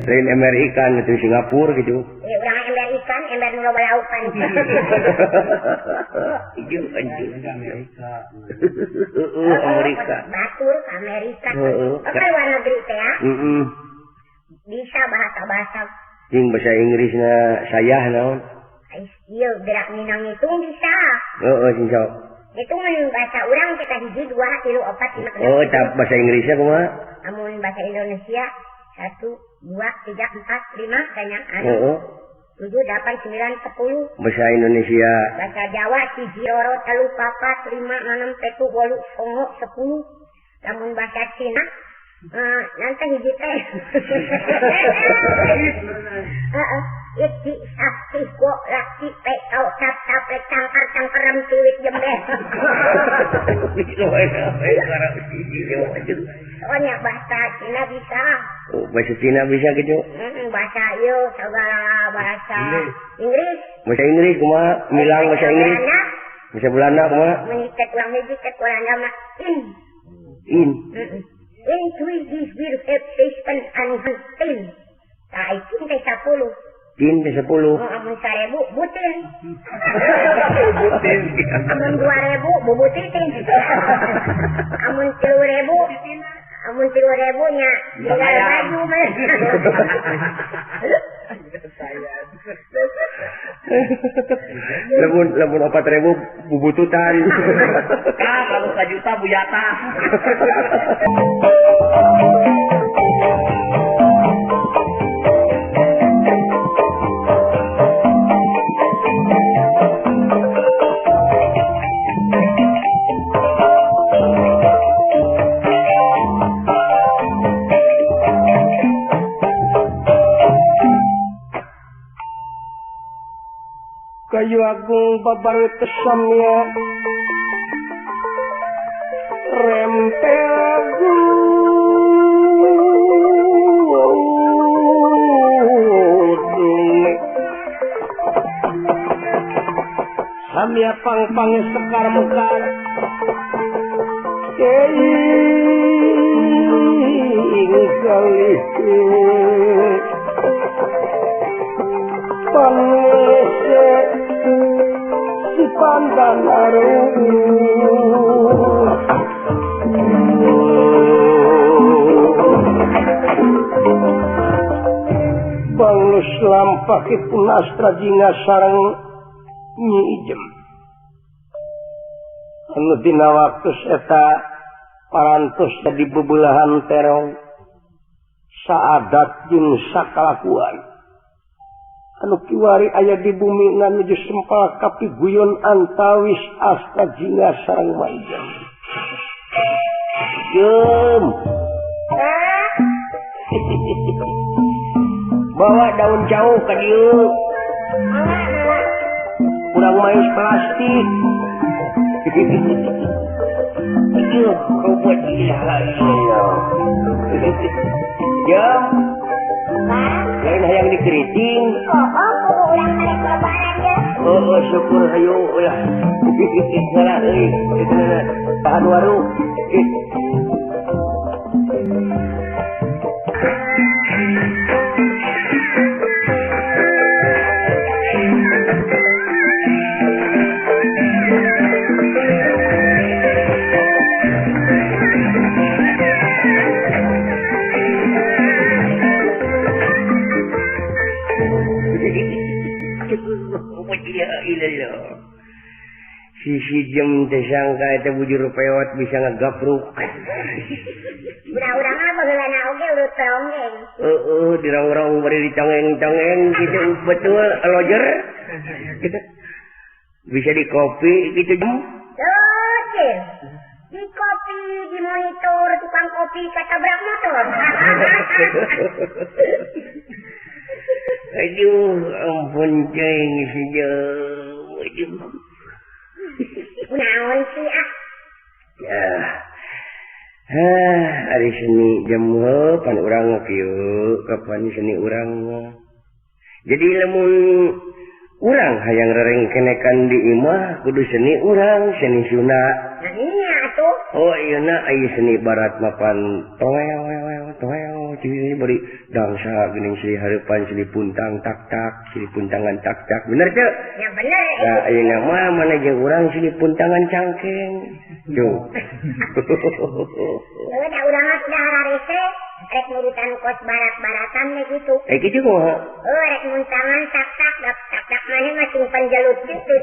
Lain ember ikan itu Singapura gitu. Urang ember ikan, ember nu loba laukan. Ieu anjing. Amerika. Batur Amerika. Oke luar negeri teh ya. Bisa bahasa-bahasa. Jeung bahasa Inggrisna sayah naon? Ieu gerak minang ngitung bisa. Heeh, sing sok. Itu mun bahasa urang kita hiji 2 3 4 5. Oh, tah bahasa Inggrisnya kumaha? Amun bahasa Indonesia 1 2 3 4 5 tanya anu. 7 8 9 10. Bahasa Indonesia. Bahasa Jawa 1 2 3 4 5 6 7 8 9 10. Lamun bahasa Cina nanti hiji teh. Heeh. Iki sakti kok laki pe kau tap tap cangkar cangkerem tiwit jembe. Soalnya bahasa Cina bisa. Oh, bahasa Cina bisa gitu. Bahasa ieu segala bahasa Inggris. Bahasa Inggris kumaha? Milang bahasa Inggris. Bahasa Belanda kumaha? Mun cek urang hiji cek Belanda mah in. In. In three this will have system and tin. Tah itu teh 10. Tin teh 10. Amun 1000 butin. Butin. Amun 2000 bubutitin. Amun 3000, amun 3000 nya tinggal baju mah. Lamun lamun 4000 bubututan. Kah kalau 1 juta buyata. Kayu agung babar kesamya rempel gudung samya pang-pang sekar mekar ing kalih pangese si pandan arum banglus lampahipun astra jingga sareng Nyi Ijem anu dina waktu eta parantos di bebelahan terong saadat jeung sakalakuan anu kiwari aya di bumi nuju sempal kapiguyon antawis asta jingga sareng Maijem. Jem. Bawa daun jauh ka dieu. Urang maes plastik. Ieu rumput ilaha illallah. Jem. Lain hayang dikeriting. Oh, kudu urang karek lebaran ye. Oh, syukur hayu ulah. Salah euy, itu bahan waru. Sisi jam tersangka itu bujur pewot bisa ngegapruk. Urang-urang apa geulana oge urut tonggeng. Heeh, dirongrong bari dicongeng-congeng gitu betul lojer. Gitu. Bisa di kopi gitu jam. Oke. Di kopi, di monitor tukang kopi katabrak motor. Aduh, ampun ceng si jam. Aduh. Naon sih ah? Ya. Hari seni jam pan urang kieu, kapan seni urang. Jadi lamun urang hayang rerengkenekan di imah kudu seni urang, seni Sunda. Nah iya atuh. Oh iya na aya seni barat mapan toel toel ciri beri dangsa geuning silih hareupan silih puntang tak tak silih puntangan tak tak bener teu? Ya bener. Nah ayeuna mah mana jeung urang silih puntangan cangkeng. Tuh. Heuh da urang mah sudah hararese rek nurutan kos barat-baratan we kitu. Eh kitu kumaha? Heuh rek muntangan tak tak tak tak maneh mah sing penjelut kitu.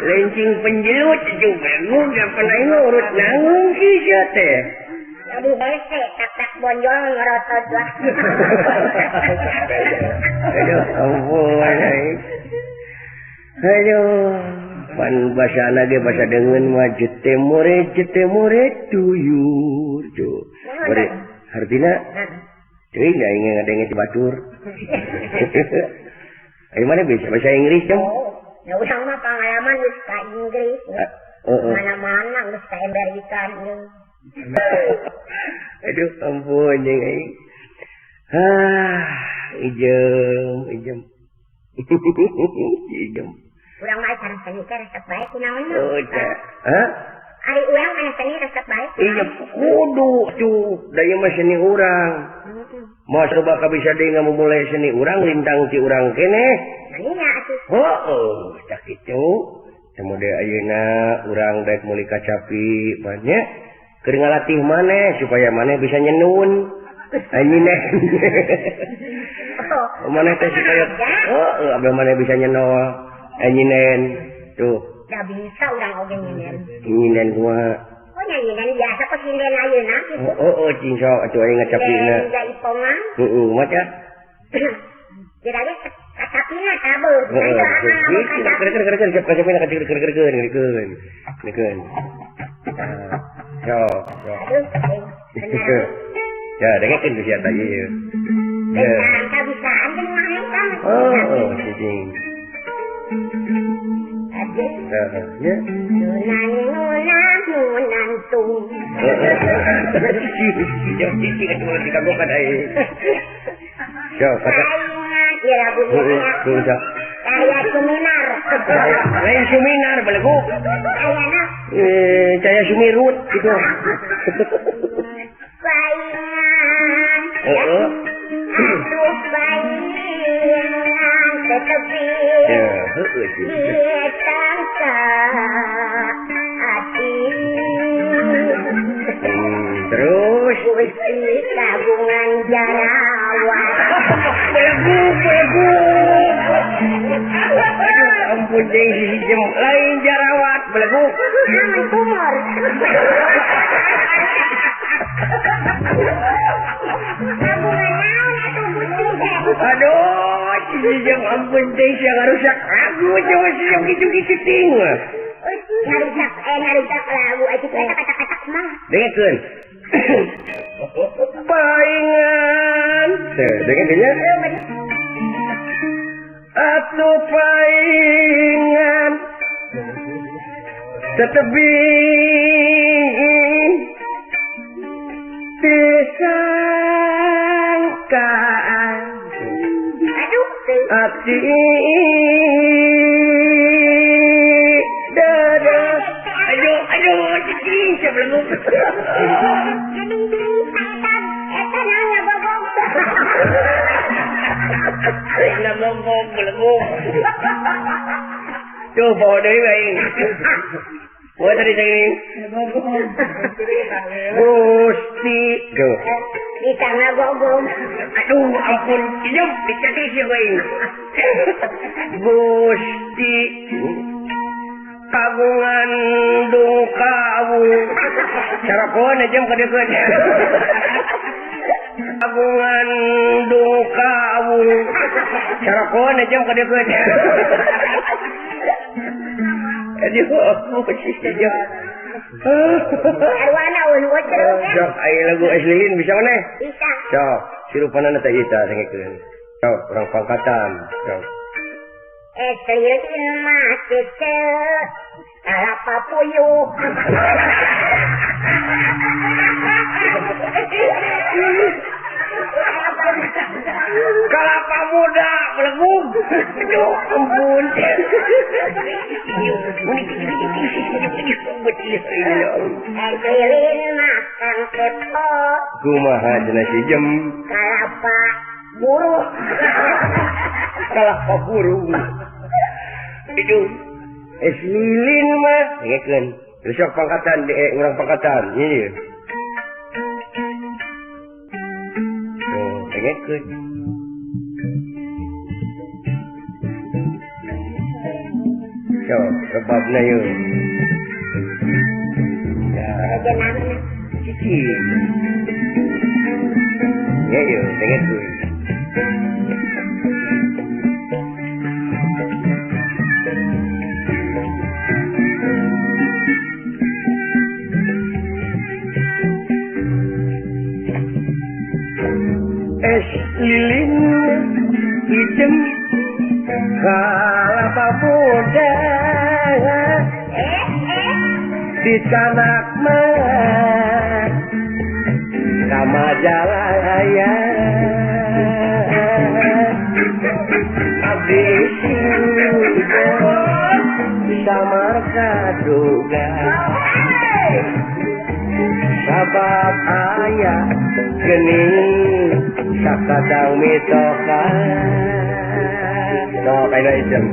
Lencing penjelut juga nguga pernah ngurut nanggung kisah teh. Jadi hese tak-tak bonjol ngerotot lah. Aduh ampun. Aduh, pan bahasa lagi bahasa dengan mah jete more tuyur. Tuh. Bari artinya teuing da ingin ngadenge ti batur. Ayo mana bisa bahasa Inggris dong? Ya urang mah pengalaman geus ka Inggris. Mana-mana geus ka Amerika. Aduh ampun jeung aing. Ah, ijem ijem. Ijem. Urang mah cara seni teh resep bae kunaon mah. Oh, hah? Ari urang mah seni resep bae. Iya kudu tuh, da ieu mah seni urang. Moal coba ka bisa deui ngamumule seni urang lintang ti urang keneh. Iya atuh. Heuh, cak kitu. Kemudian ayeuna urang daek meuli kacapi banyak keur ngalatih maneh supaya maneh bisa nyenun. Anjing. Maneh teh supaya heuh abah maneh bisa nyenol. Anjing tuh. Da bisa urang oge nyenen. Nyenen kumaha? Oh nyenen biasa kok sinden ayeuna kitu. Oh oh cing sok atuh aing ngacapina. Da ipongan. Heeh, maca. Jadi kacapina kabeh. Heeh. Keur kacapina keur. Keur. Yo, yo. Ya, dengekeun ku sia tah ieu. Ya. Kabisaan jeung maneh kan. Oh, cicing. Ya. Nunantung. Jangan cicing atuh ulah dikagokan aing. Yo, kata. Ya lagunya. Cahaya Suminar. Lain Suminar belegu. Ayana. Cahaya Sumirut gitu. Baingan. Heeh. Aduh baingan tetepi. Ya, heueuh sih. Hati. Terus Gusti kagungan jarawat. Belegu, belegu. Aduh, ampun jeung sisi jem lain jarawat belegu. Aman tumor. Kagungan naon atuh Gusti teh? Aduh, sisi jem ampun teh sia ngarusak lagu coba si jem kitu-kitu ting. Ngarusak ngarusak lagu atuh kata-kata mah. Dengekeun. Paingan. Teh, dengekeun nya. Atuh paingan tetebi disangkaan. Aduh, ati dada. Aduh, aduh, cicing siapa belum. Aduh, eta eta naon ngagogog. Ngagogog belum. Tuh bawa deui aing. Wah tadi cing. Gusti, tuh. Bisa ngagogog. Aduh, ampun, ieu dicakik sieun aing. Gusti kagungan dungkawu. Carakoan aja kadekeun. Kagungan dungkawu. Carakoan aja kadekeun. Aduh, aku sih jam. Arwana ulun terus. Sok aya lagu asliin bisa maneh? Bisa. Sok, sirupanana teh ieu tah dengekeun. Sok, urang pangkatan. Sok. Esliin mah cece kalapa puyuh. Kelapa muda belegug. Aduh, ampun. Becih ya Allah. Lilin makan kepo. Kumaha cenah si Jem? Kalapa burung. Kalapa burung. Aduh. Es lilin mah dengekeun. Besok pangkatan di urang pangkatan ieu. Tuh, dengekeun. Sok, rebabna yeuh. Ya, cicing. Ya yeuh, dengekeun. Es lilin hitam kalapa muda di canak mah sama jalaya abdi samar kaduga sabab ayah gening sakadang mitoka no kaina ijem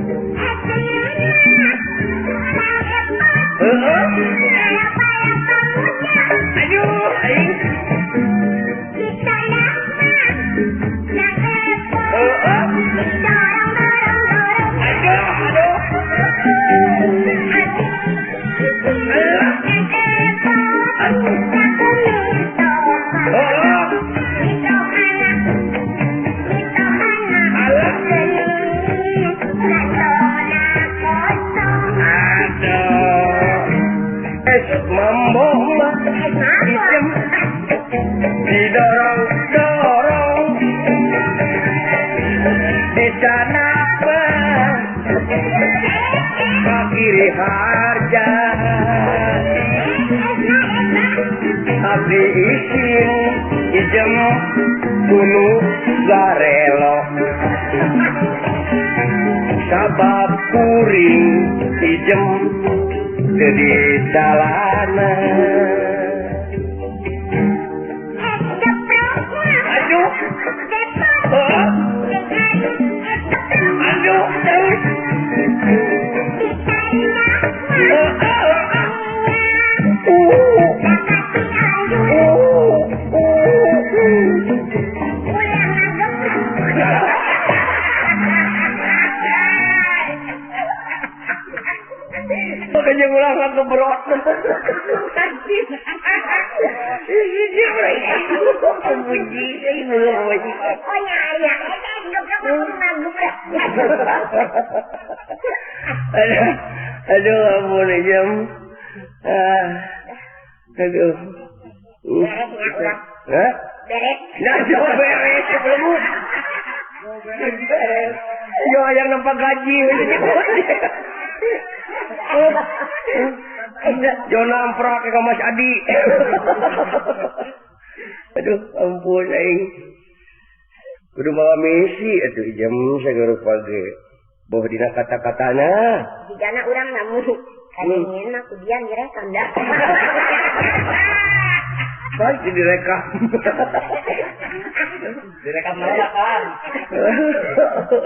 aduh aing didorong-dorong di canapa kiri harja abdi isin ijem tunu garelo sabab kuring ijem jadi calana. Aduh, aduh, terus. Makanya ngulang keberot. Aduh, ampun jam. Aduh. Hah? Beres. Nah, jauh beres sebelum. Beres. Yo yang nampak gaji. Jo namprak ke Mas Adi. Aduh, ampun aing. Kudu mawa misi atuh jam sagara pagi. Boh dina kata-katana. Dijana urang namun kadengin mah ku dia direkam dah. Pasti direkam. Direkam mana kan?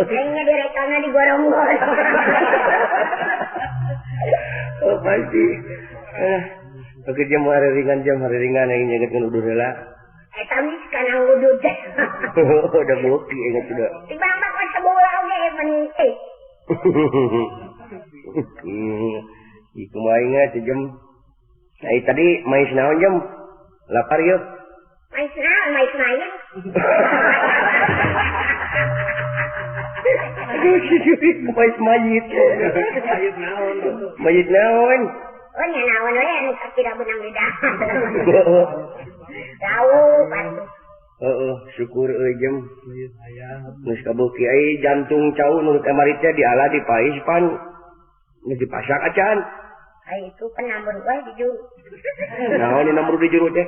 Aingnya direkamnya di gorong-gorong. Oh pasti. Oke jam hari ringan aing nyagetkeun uduh heula. Eta mah kana udud. Udah beuki ingat sudah. Tibang mah sebelah oge penting. Ih kumaha ingat jam. Nah, tadi mais naon jam? Lapar yeuh. Mais naon, mais main. Aduh, mais mayit. Mayit naon? Mayit naon? Oh, nya naon we anu tidak benang lidah. Lauk atuh. Heeh, syukur euy jam. Geus kabeuki ai jantung cau nu kamari teh diala dipais pan. Geus dipasak acan. Ai itu kan nambur we di juru. Naon nu nambur di juru teh?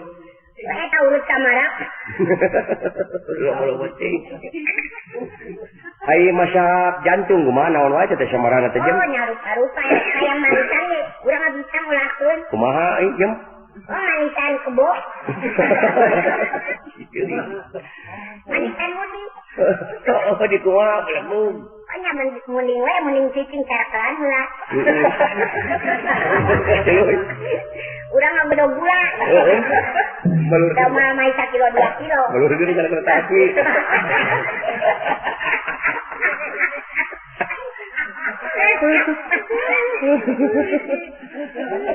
Eta urut samara. Loba-loba teuing. Ai masak jantung kumaha naon wae teh samarana teh jem. Oh nya rupa-rupa hayang manisan ge urang mah bisa ngulahkeun. Kumaha euy jem? Oh manisan kebo. Manisan mudi. Oh di kumaha belum. Oh nya mending we mending cicing carakelan heula. Urang mah bedog gula. Heeh. Da mah mai sakilo 2 kilo. Balur geuning kana kereta api.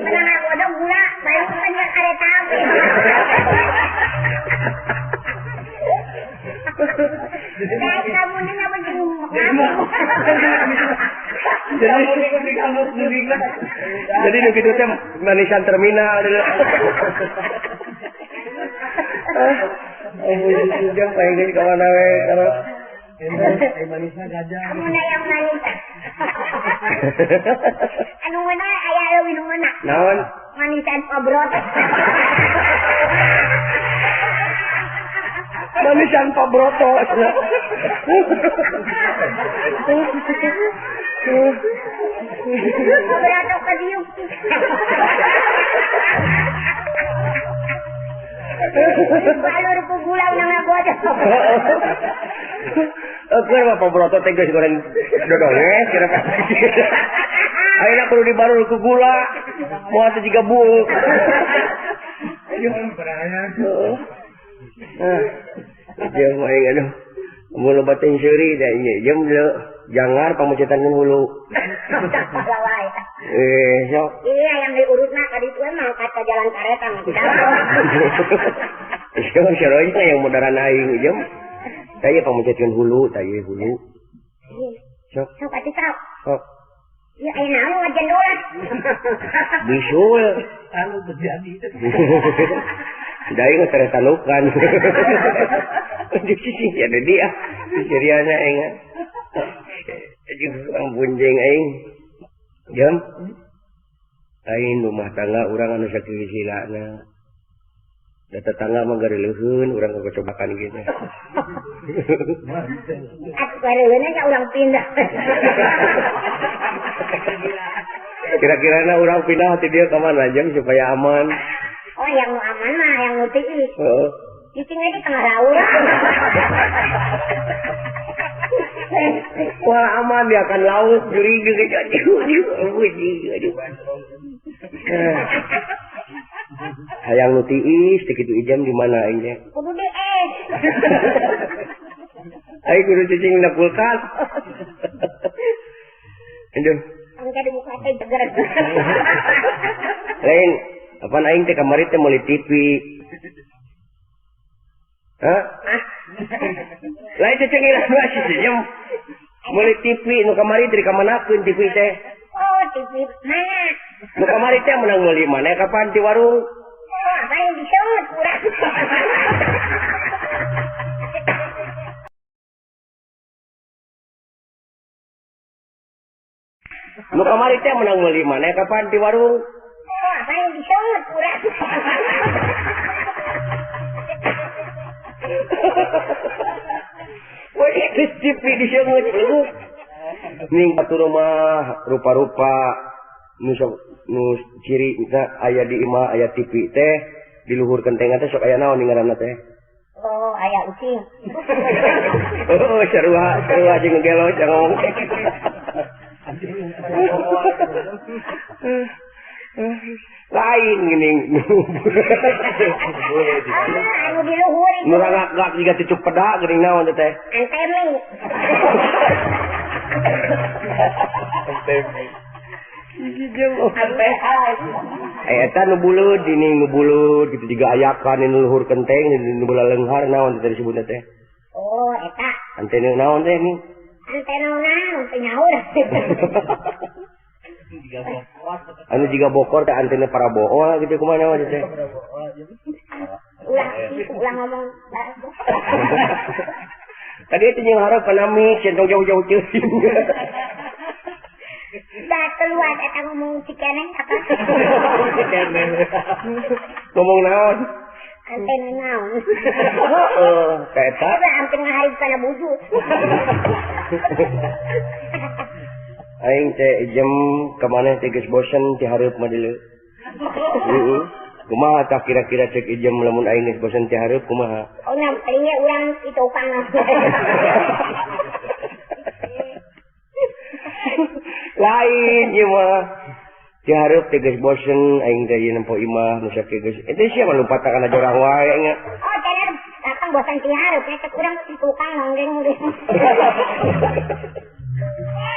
Menang godong gula, baru kan kereta api. Dai kamu ni apa jeung Jadi nu kitu teh manisan terminal. Jam paling geus ka mana we kalau manisna gajah. Anu yang manis. Anu mana aya leuwih nu mana? Naon? Manisan obrot. Manisan pabroto. Pabroto ka dieu. Balur ku gula urang ngagodok. Keur mah pabroto teh geus goreng dodonges kira ayeuna kudu dibalur ku gula. Moal teh jiga buuk. Jam aing aduh. Mun loba teh seuri da ieu jam jangar pamucetan hulu. Sok. Iya yang diurutna ka ditu mah ka jalan kareta mah. Sok saroy yang modern aing jam. Tah ieu pamucetkeun hulu, tah ieu hulu. Sok. Sok atuh sok. Sok. Ieu aya naon ngajendolan. Bisul. Anu terjadi. Dai geus tere talukan. Ya dia. Ciriana aing. Ampun jeung aing. Jam. Aing rumah tangga urang anu sakieu silana. Da tetangga mah gareuleun urang kacobakan kieu teh. Atuh gareuleunna nya urang pindah. Kira-kirana urang pindah ti dieu ka mana jam supaya aman. Oh yang nu aman mah yang nu tiis. Heeh. Cicing aja di tengah laut. Wah aman dia akan laut juri juga jadi. Aduh. Hayang nu tiis teh kitu ijam di mana aing teh? Kudu di es. Aing kudu cicing na kulkas. Aduh. Engke dibuka teh jeger. Lain apaan aing teh kamari teh meuli TV. Hah? Lain teh cengiran mah si jam meuli TV nu kamari teh dikamanakeun TV teh. Oh, TV mana? Nu kamari teh menang meuli mana kapan di warung? Oh, apa yang diseut urang. Nu kamari teh menang meuli mana kapan di warung? Oh, apa yang diseut urang. Wah, TV diseungeut belum. Ning batu rumah rupa-rupa nu sok nu ciri na aya di imah aya TV teh di luhur kentengan teh sok aya naon ngaranna teh? Oh, aya ucing. Oh, sarua sarua jeung gelo ngomong. Lain gini. Anu di luhur itu. Nu ragak jiga cucuk peda geuning naon teh? Antemi. Antemi. Eta nu buleud ini nu buleud gitu jiga ayakan nu luhur kenteng nu bola leunghar naon teh disebutna teh? Oh, eta. Antena naon teh ni? Antena naon teh nyaur. Anu jiga bokor teh antena parabool gitu kumaha naon teh? Ulah ulah ngomong. Tadi itu jeung harap kana mix tong jauh-jauh teuing. Da keluar eta ngomong cikeneng apa? Cikeneng. Ngomong naon? Antena naon? Heeh, ka eta. Antena hareup kana bujur. Aing teh jem ka maneh teh geus bosen ti hareup mah deuleu. Heeh. Kumaha tah kira-kira cek ijem lamun aing geus bosen ti hareup kumaha? Oh nya palingnya urang di tukang. Lain ieu mah. Ti hareup teh geus bosen aing teh ieu nempo imah nu sakieu geus. Eta sia mah lumpat kana jorang wae nya. Oh cenah datang bosen ti hareup nya cek urang di tukang nonggeng.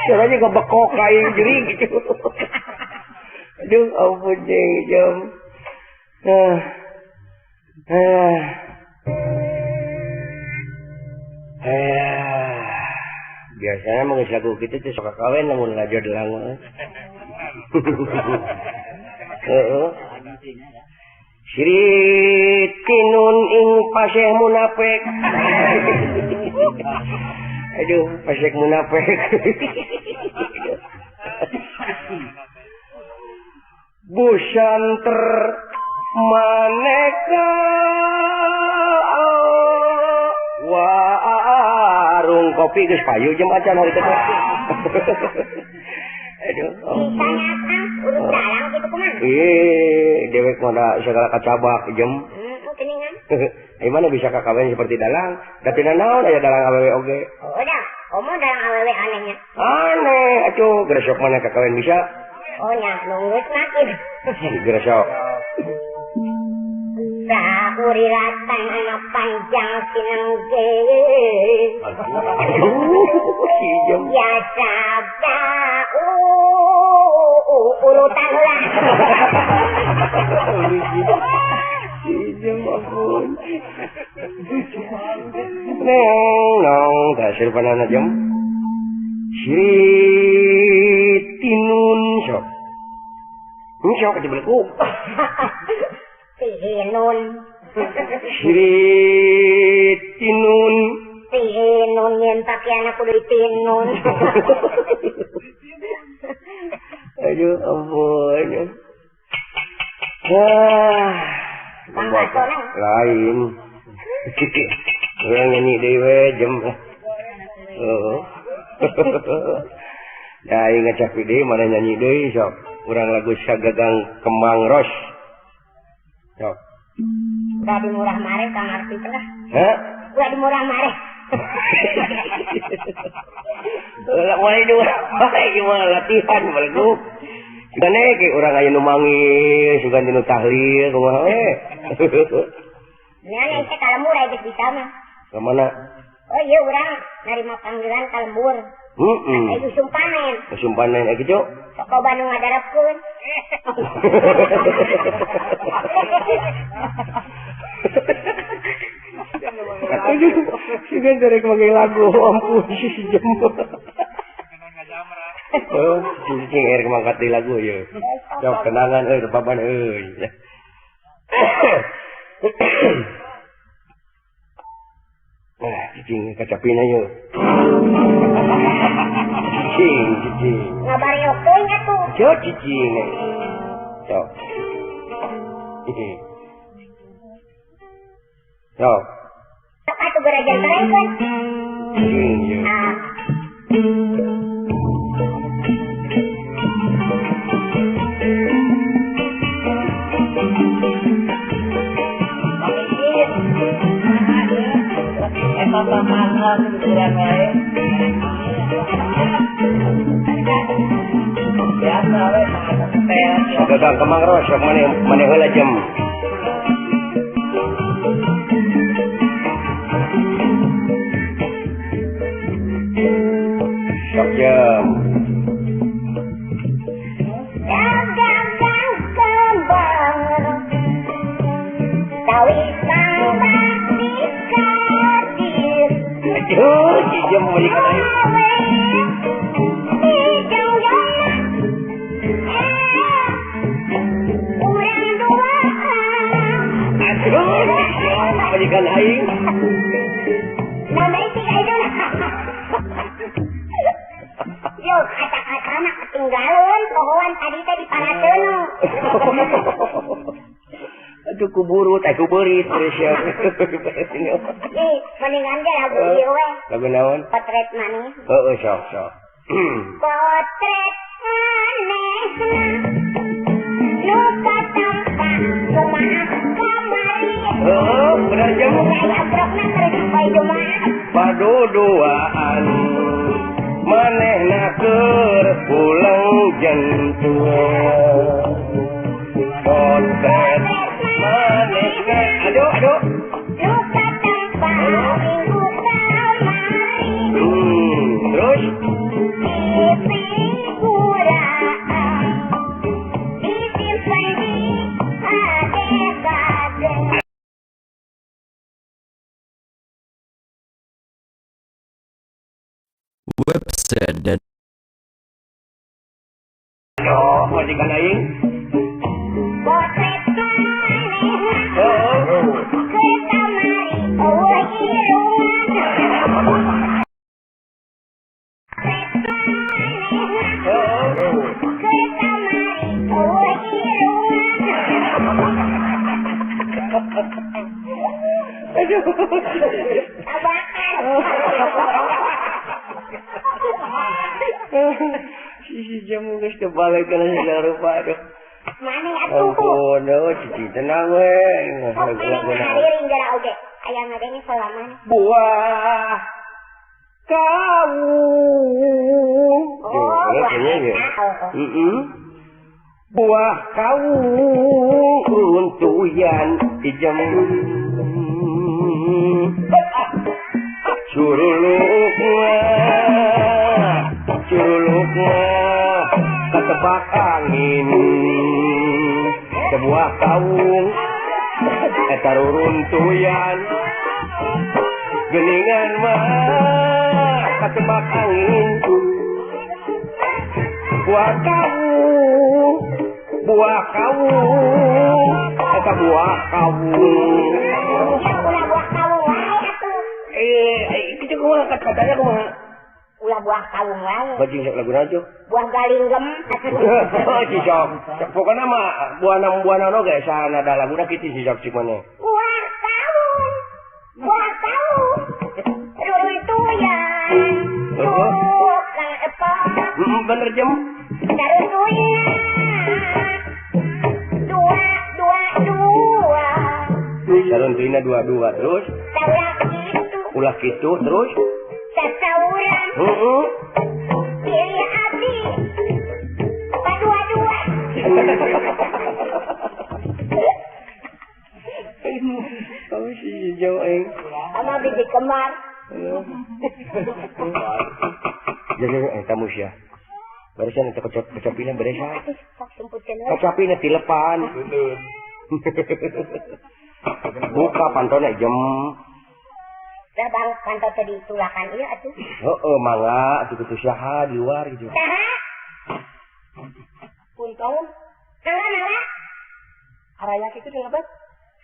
Caranya ngebekok aing jering gitu. Aduh ampun jeung ijem. Biasanya mah geus lagu kitu teh sok kawin lamun lalajo delang mah. Heeh. Sirit tinun ing paseh munafik. Aduh, pasek munafik. Busanter maneka warung kopi geus payu jeung acan hari teh. Aduh. Misalnya Kang, urut dalang kitu kumaha? Ih, dewek mah da segala kacabak jem. Geuningan. Ai mana bisa kakawen seperti dalang? Da tina naon aya dalang awewe oge. Oh, da. Komo dalang awewe anehnya. Aneh, atuh gresok mana kakawen bisa? Oh nya, nunggus makin. Gresok. Sakurilatan anak panjang sinengge. Aduh, si jem. Ya sabda urutan lah. Si jem ampun. Neng, nong, dasar panana jem. Sirit tinun sok. Sok dibelku. Tinun. Sirit tinun. Tinun yen pakaian aku kudu tinun. Aduh ampun. Wah. Lain. Urang nyanyi deui we jem. Heeh. Da aing ngacapi deui mana nyanyi deui sok. Urang lagu Sagagang Kembang Ros. Sok. Udah di murah mareh Kang Arti teh. Hah? Udah di murah mareh. Lah mulai dua, gimana latihan balagu. Gane ke urang aya nu manggil, sugan nu tahlil kumaha we. Nya nya teh ka lembur aya geus bisa mah. Ka mana? Oh iya urang narima panggilan ka lembur. Heeh. Aya usum panen. Usum panen aya kitu. Sok loba nu ngadarepkeun. Aduh, sugan derek manggil lagu ampun si jembo. Oh, cicing erek mangkat di lagu ieu. Sok kenangan euy baban euy. Nah, cicing kacapina ieu. Cicing, cicing. Ngabareok teuing atuh. Sok cicing. Sok. Sok. Sok atuh berajar terengkeun. Cicing ieu. Ah. Gagang Kembang Ros sok maneh maneh heula jem. Sok jem. Gagang kembang Tawi kang bakti kadir. Aduh, si jem meuli ka aing. Majikan aing. Nama itu itu. Yo kata-katana ketinggalan pohoan tadi teh diparateun. Aduh kuburut, aku beurit terus ya. Ih, mendingan ge lagu ieu we. Lagu naon? Potret maneh. Heeh, sok sok. Potret manehna nu katampa kumaha kamari. Heeh, bener jeung aya brokna terus poe Jumaah. Paduduaan manehna keur pulang jentuh. Potret manehna aduh aduh nu katampa minggu kamari. Terus website dan oh, majikan aing. Potret manehna keur kamari eueuh irungan. Potret manehna keur kamari eueuh irungan. Aduh. Tabakan. Si jamu geus teu balik kana segala rupa aduh. Maneh atuh. Ampun, euy cici tenang we. Hariring geura oge. Aya ngadenge salaman. Buah kawung. Oh, heeh. Buah kawung runtuyan ijem. Curulukna, curulukna ketebak angin. Sebuah kawung eta ruruntuyan. Geningan mah ketebak angin. Buah kawung, buah kawung, eta buah kawung. Ulah buah kawung wae atuh. Itu kumaha katanya kumaha? Ulah buah kawung wae. Bajing sok laguna tuh. Buah galinggem. Oh, si sok. Pokona mah buah naon oge sana da laguna kitu si sok cik maneh. Buah kawung. Buah kawung. Ruruntuyan. Tukang epok. Bener jem. Ruruntuyan. Dua dua dua. Saruntuyna dua dua terus. Ulah kitu. Ulah kitu terus. Sasauran. Heeh. Pilih abdi. Padua dua. Oh si jauh aing. Sama biji kembar. Jadi tamu sia. Barusan eta kecapina beres. Kecapina tilepan. Buka pantona jem. Dah bang panto teh ditulakan ieu atuh. Heeh, mangga atuh kitu saha di luar gitu. Saha? Punten. Mangga mangga. Araya kitu di lebet.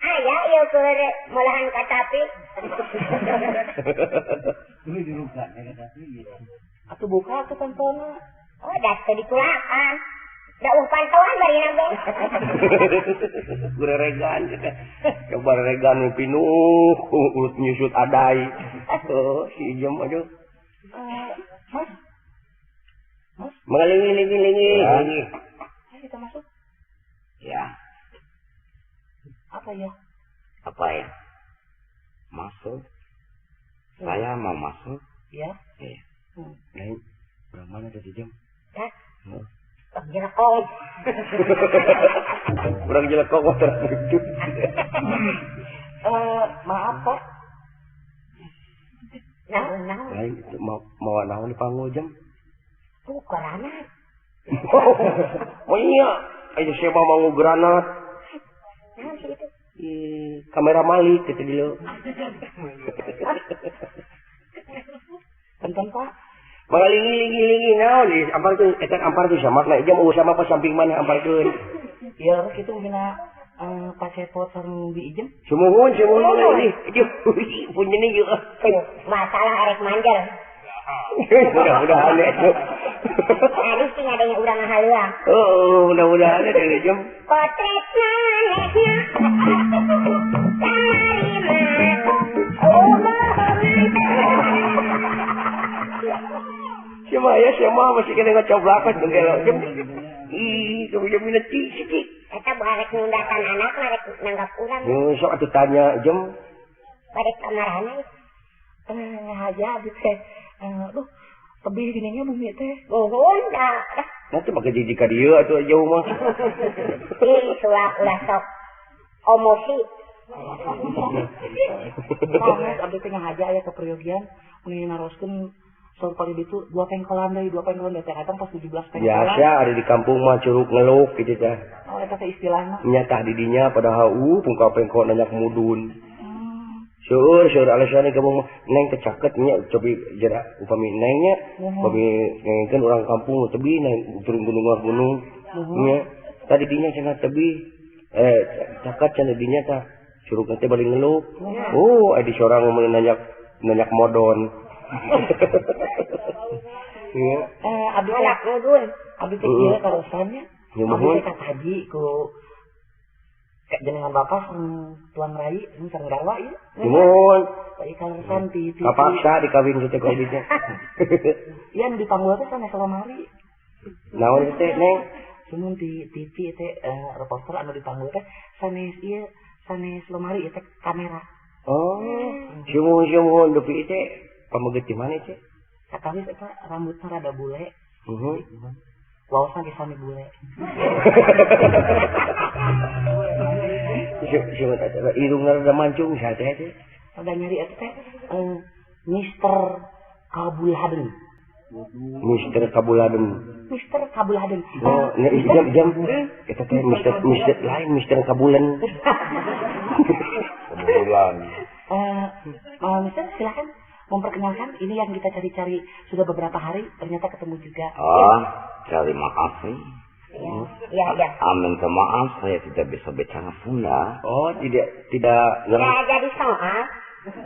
Aya ieu keur meulahan katapi. Ini diruka katapi ieu. Atuh buka atuh pantona. Oh, dah teu ditulakan. Da uh pantauan bari nabe. Gureregan kita. Coba regan nu pinuh urut nyusut adai. Oh, si Ijem aduh. Mas. Mas. Mengalingi-lingi-lingi. Ayo kita masuk. Ya. Apa ya? Apa ya? Masuk. Saya mau masuk. Ya. Iya. Lain, orang mana tadi Ijem? Hah? Urang jelekong. Urang jelekong mah terwujud. Maaf Pak. Naon naon. Lain itu mau naon dipanggil jam? Tuh granat. Oh iya, ayo siapa mau granat? Naon sih itu? Kamera malik gitu dulu. Punten Pak. Mangalingi-lingi-lingi naon di amparkeun eta amparkeun samakna jam eueuh sama pas samping mana amparkeun. Iya, kitu dina pacepot sareng Bi Ijem. Sumuhun sumuhun ini. Punyeun ieu. Masalah arek manjer. Mudah-mudahan eta. Tadi sih adanya urang ngahaleuang. Oh, mudah-mudahan ada jam. Potret manehna. Kamari mah. Oh, bohongan. Siapa ya, siapa masih kena ngacoblakan gelo jam. Ih, kamu jam ini cicik. Eta barek nundatan anak, barek nanggap urang. Sok atuh tanya jam. Barek kamarana. Haja abdi teh. Aduh, tebih gini nya bumi teh. Nuhun da. Nanti make jiji ka dieu atuh jauh mah. Ih, ulah ulah sok omosi. Sanes abdi teh ngahaja aya keperyogian meni naroskeun saur pari ditu dua pengkolan deui, dua pengkolan deui teh kadang pas 17 pengkolan. Biasa ada di kampung mah curug ngeluk gitu teh. Oh, eta teh istilahna. Nya tah di dinya padahal pungka pengkol nanyak mudun. Seueur seueur alasan kamu mah neng kecaket nya cobi jera upami nengnya upami ngengkeun urang kampung tebi neng turun gunung gunung nya tadi dinya cenah tebi caket cenah dinya tah curug teh bari ngeluk. Oh, di sorang mun nanyak nanyak modon. Iya. Abdi anak mudun. Abdi teh kieu karosannya. Abdi teh kataji ku jenengan bapak sareng tuan rai sareng garwa ieu. Nuhun. Tadi kaleresan ti ti. Kapaksa dikawin teh ku abdi teh. Ieu nu dipanggul teh sanes lemari. Naon teh Neng? Cuman di TV teh reporter anu dipanggul teh sanes ieu sanes lemari ieu teh kamera. Oh, sumuhun dupi teh pameget di mana teh? Sakawis eta rambutna rada bule. Heeh. Waosna ge sami bule. Siapa tak irungna rada mancung saha teh? Rada nyari eta teh Mister Kabulhaden. Mister Kabulhaden. Mister Kabulhaden. Oh, jam jam eta teh Mister Mister lain Mister Kabulan. Kabulan. Mister silakan memperkenalkan, ini yang kita cari-cari sudah beberapa hari ternyata ketemu juga. Oh, terima kasih. Ya, ya. Minta maaf saya tidak bisa bicara Sunda. Oh, tidak tidak. Ya, jadi soal.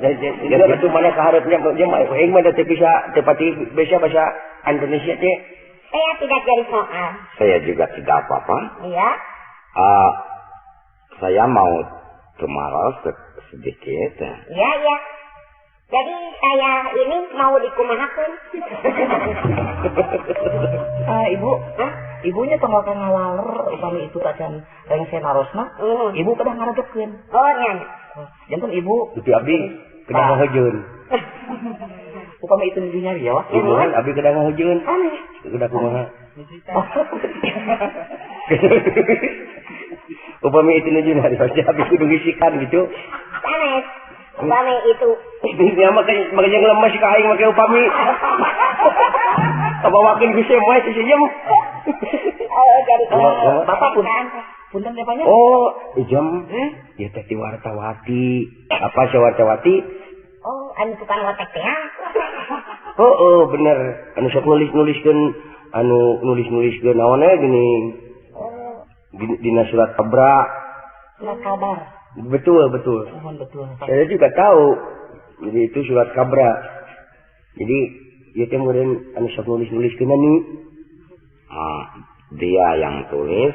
Jadi betul mana keharapnya dia mah aing mah teu bisa teu pati bisa bahasa Indonesia teh. Saya tidak jadi soal. Saya juga tidak apa-apa. Iya. Saya mau kemarau sedikit. Iya, iya. Jadi saya ini mau dikumahakeun. Ibu, hah? Ibunya tong waka ngalaler upami itu tacan rengse narosna. Ibu kedah ngaregepkeun. Oh, nya. Janten ibu itu abdi kedah ngahojeun. Upami itu nuju nyari ya, Wak. Ibu kan abdi kedah ngahojeun. Aneh. Kedah kumaha? Upami itu nuju nyari abdi kudu ngisikan gitu. Sanes. Upami itu. Ini makanya ngelemas ka aing make upami. Kabawakeun ku semua si jem. Oh, jadi bapak pun punten teh banyak. Oh, jem. Ya teh ti wartawati. Apa si wartawati? Oh, anu tukang lotek teh. Oh, bener. Anu sok nulis-nuliskeun anu nulis-nuliskeun naon we gini. Dina surat kabra. Surat kabar. Betul, betul. Mohon betul. Saya juga tahu. Jadi itu surat kabra. Jadi ieu teh meureun anu sok nulis-nuliskeun anu. Dia yang tulis,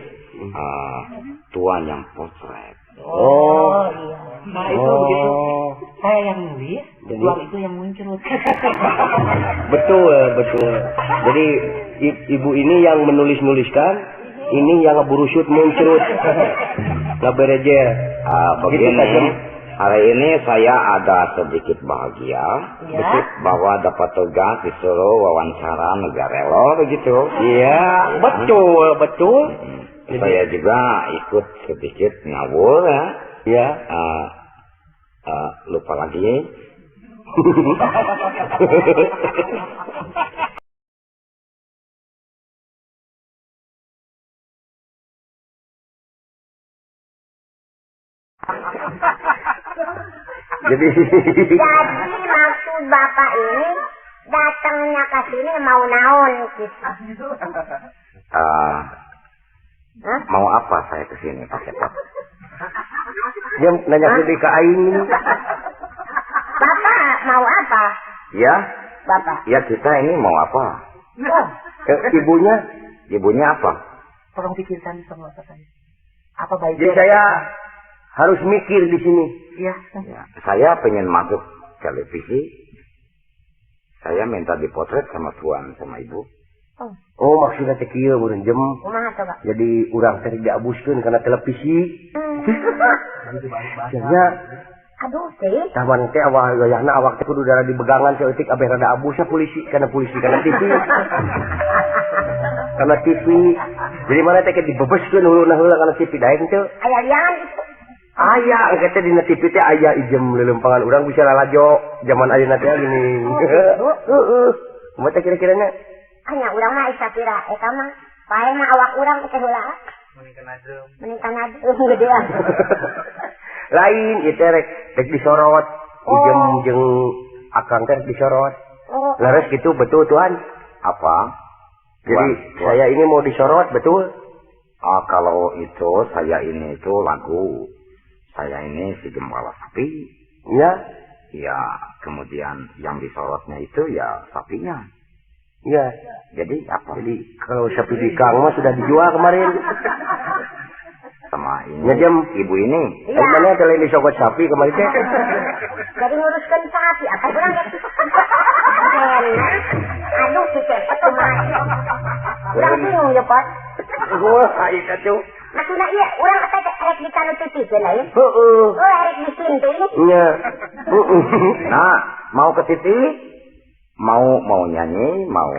tuan yang potret. Oh, iya. Nah, itu begitu. Saya yang nulis, tuan itu yang muncul. Betul, betul. Jadi ibu ini yang menulis-nuliskan, ini yang ngeburusut muncul. Ngaberejer. Begini, hari ini saya ada sedikit bahagia, ya. Bahwa dapat tugas disuruh wawancara Negarelo begitu. Iya, betul, betul. Saya juga ikut sedikit ngawur ya. Iya. Lupa lagi. Jadi maksud bapak ini datangnya ke sini mau naon gitu. Mau apa saya ke sini Pak Cepot? Dia nanya lebih ke aing. Bapak mau apa? Ya. Bapak. Ya kita ini mau apa? Oh, Ibunya? Ibunya apa? Tolong pikirkan sama saya. Apa baiknya? Jadi saya harus mikir di sini. Iya. Ya, saya pengen masuk televisi. Saya minta dipotret sama tuan sama ibu. Oh, maksudnya teh kieu meureun jem. Kumaha coba? Jadi urang teh diabuskeun kana televisi. Nya. Aduh sih. Tah maneh teh awak gayana awak teh kudu darah dibegangan saeutik abeh rada abus ya polisi kana TV. Kana TV. Jadi mana teh dibebeskeun huluna heula kana TV daek teu? Aya lian itu. Aya engke teh dina TV teh aya ijem lelempangan urang bisa lalajo zaman ayeuna teh gini. Heeh. Kumaha teh kira-kiranya? Anya urang mah isa kira eta mah pae mah awak urang teh heula. Mending kana gedean. Lain ieu teh rek disorot ijem jeung akang teh disorot. Leres gitu betul Tuhan? Apa? Jadi tuan, saya ini mau disorot betul? Ah, kalau itu saya ini itu lagu. Saya ini si gembala sapi. Ya. Ya, kemudian yang disorotnya itu ya sapinya. Ya. Jadi apa? Jadi kalau sapi di Kang mah sudah dijual kemarin. Sama ini. Ngejem ibu ini. Ya. Mana kalian disogok sapi kemarin teh? Jadi nguruskan sapi apa kurang ya? Aduh, si cepet kumaha. Urang bingung ya, Pak. Gua ai atuh. Maksudna ieu urang teh rek dikanu titikeun lain. Heeh. Oh, rek dikintu ini. Nya. Heeh. Nah, mau ke TV? Mau nyanyi, mau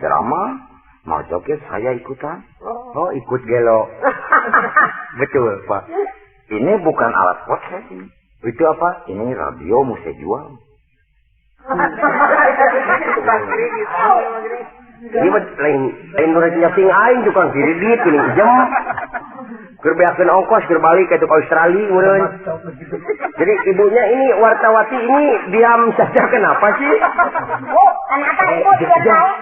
drama, mau joget, saya ikutan. Oh, ikut gelo. Betul, Pak. Ini bukan alat podcast. Itu apa? Ini radio mau saya jual. Ini lain urang nyasing aing tukang kredit geuning jem. Keur beakeun ongkos keur balik ka Australia meureun. Jadi ibunya ini wartawati ini diam saja kenapa sih? Bu, kenapa ibu diam bae?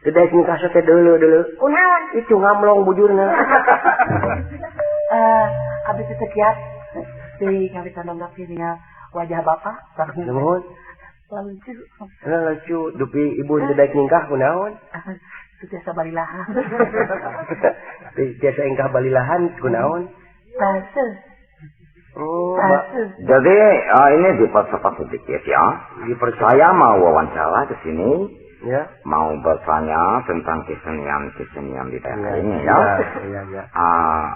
Teu daek nikah teh deuleu-deuleu. Kunaon? Itu ngamlong bujurna. Abis itu sekian di ngawitan nonggapnya wajah bapak. Nuhun. Lucu. Lucu, dupi ibu teu daek ningkah kunaon? Biasa balilahan. Biasa ingkah balilahan kunaon? Base. Oh, jadi ini dipercepat sedikit ya. Saya mau wawancara ke sini. Ya. Mau bertanya tentang kesenian-kesenian di daerah ini ya. Iya, iya.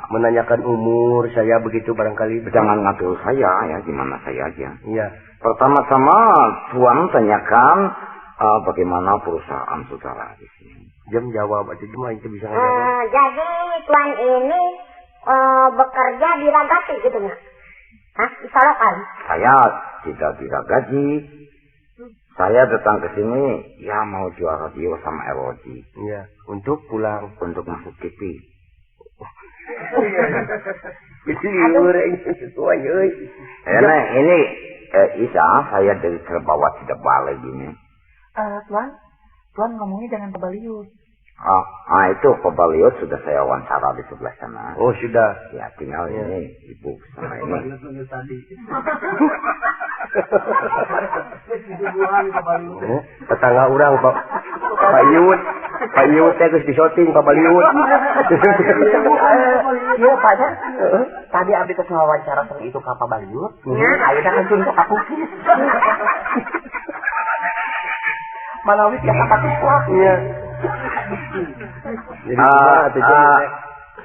Menanyakan umur saya begitu barangkali. Jangan ngatur saya ya, gimana saya aja. Iya. Pertama-tama tuan tanyakan bagaimana perusahaan saudara di sini. Jam jawab aja cuma itu bisa ngejawab. Jadi tuan ini bekerja di Ragati gitu nggak? Hah? Di Solokan? Saya tidak diragaji. Saya datang ke sini ya mau jual radio sama LOG. Iya, untuk pulang, untuk masuk TV. Ini Isa, saya dari terbawa tidak balik gini. Tuan ngomongnya jangan Pebaliut. Itu Pebaliut sudah saya wawancara di sebelah sana. Oh, sudah. Ya, tinggal ya. Ini ibu sama ini. Tetangga orang Pak Pak Iut. Pak Iut teh geus disoting Pak Baliut. Iya, Pak. Tadi abdi teh wawancara sama itu ka Pak Baliut. Ayeuna langsung ka Pukis. Malawi tiasa pakai. Iya. Jadi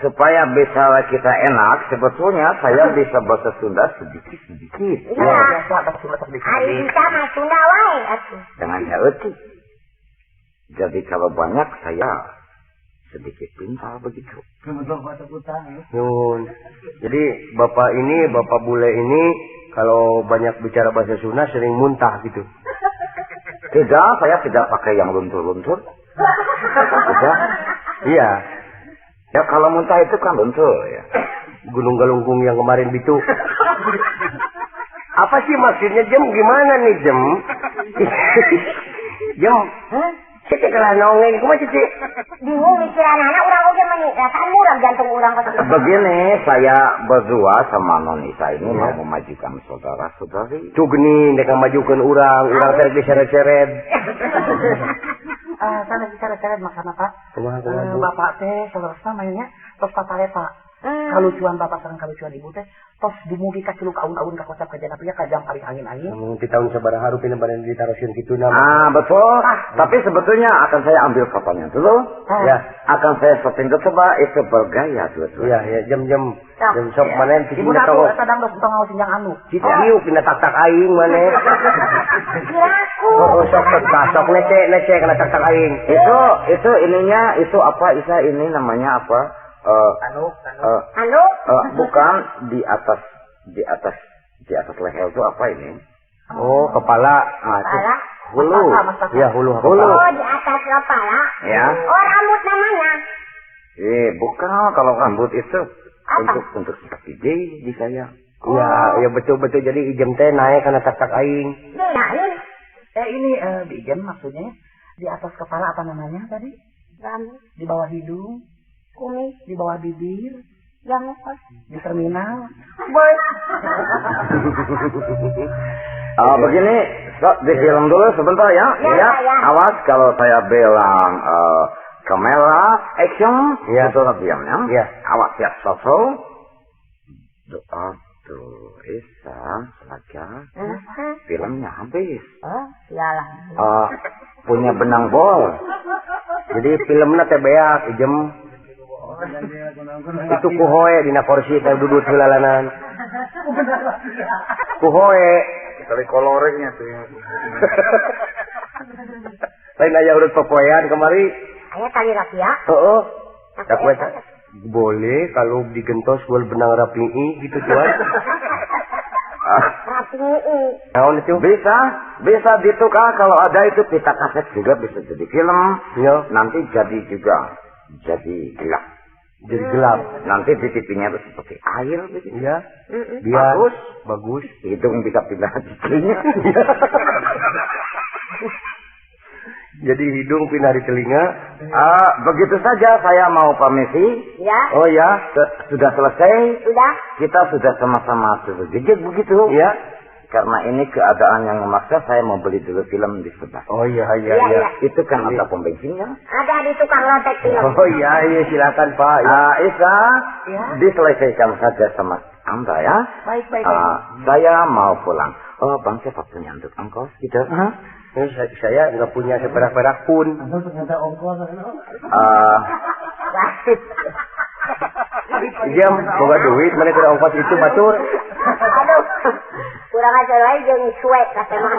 supaya bisa kita enak, sebetulnya saya bisa bahasa Sunda sedikit-sedikit. Iya. Ari bisa mah Sunda wae atuh. Dengan saeutik. Jadi kalau banyak saya sedikit pintar begitu. Nun. Jadi bapak ini, bapak bule ini kalau banyak bicara bahasa Sunda sering muntah gitu. Tidak, saya tidak pakai yang luntur-luntur. Tidak. Iya. Ya kalau muntah itu kan luntur ya. Gunung Galunggung yang kemarin itu. Apa sih maksudnya Jem? Gimana nih Jem? Jem? Hah? Cici kalah nongeng, kumaha Cici? Bingung mikiran anak urang oge meni, rasaan murah jantung urang kok. Begini, saya berdua sama Non Isa ini mau memajukan saudara-saudari. Tuh gini, mereka majukan urang, urang teh diseret-seret. Sana cara maksudna Pak. Kumaha kumaha Bu? Bapak teh saleresna mainnya tos papareta. Kalucuan bapak sareng kalucuan ibu teh tos dumugi ka ciluk aun-aun ka kocap ka janapia ka jam paling angin-angin. Mun ti tahun sabaraha rupina bade ditaroskeun kitu na. Ah, betul. Tapi sebetulnya akan saya ambil fotonya dulu. Ya, akan saya syuting coba itu bergaya dua-dua. Iya, ya jam-jam jam sok maneh Ibu atuh eta dangdos entong ngaos sinjang anu. Ciu pina tak-tak aing maneh. Kiraku. Oh, sok sok nece kana tak-tak aing. Itu ininya itu apa Isa ini namanya apa? Anu? Bukan di atas leher itu apa ini? Oh, kepala. Ah, itu kepala. Hulu. Ya, hulu. Hulu. Oh, di atas kepala. Ya. Oh, rambut namanya. Bukan kalau rambut itu apa? Untuk sikap di saya. Ya, ya betul-betul jadi ijem teh naik karena tak-tak aing. Iya, ini ijem maksudnya di atas kepala apa namanya tadi? Rambut. Di bawah hidung. Kumis. Di bawah bibir. Yang di terminal. Boy. Begini, di film dulu sebentar ya. Ya, ya. Awas kalau saya bilang kamera action, ya. Itu diam ya. Ya. Awas siap satu. Aduh, Isa, saja. Filmnya habis. Oh, iyalah. Punya benang bol. Jadi filmnya teh beak, ijem. Itu kuhoe dina kursi teh dudut heulalanan. Kuhoe kali kolorengnya tuh ya. Lain aya urut popoean kemari. Aya tali rapia? Heeh. Boleh kalau digentos bol benang rapii gitu tuan. Rapii. Naon itu? Bisa ditukar kalau ada itu pita kaset juga bisa jadi film. Ya. Nanti jadi juga jadi gelap. Jadi gelap. Nanti di TV-nya itu seperti air begitu. Iya. Biar bagus, bagus. Hidung bisa pindah di telinga. Jadi hidung pindah di telinga. Begitu saja saya mau permisi. Ya. Oh ya, sudah selesai. Sudah. Kita sudah sama-sama tergejek begitu. Ya. Karena ini keadaan yang memaksa, saya mau beli dulu film di sebelah. Oh iya iya iya. Itu kan ada pom bensinnya. Ada di tukang lotek film. Oh iya iya silakan Pak. Ya. Isa, ya? Diselesaikan saja sama Anda ya. Baik baik. Saya mau pulang. Oh Bang, saya punya untuk ongkos gitu. Huh? Saya nggak punya seperak-perak pun. Jam, boga duit, mana kena ongkos itu batur. Aduh, kurang ajar lagi jeung suek kata mah.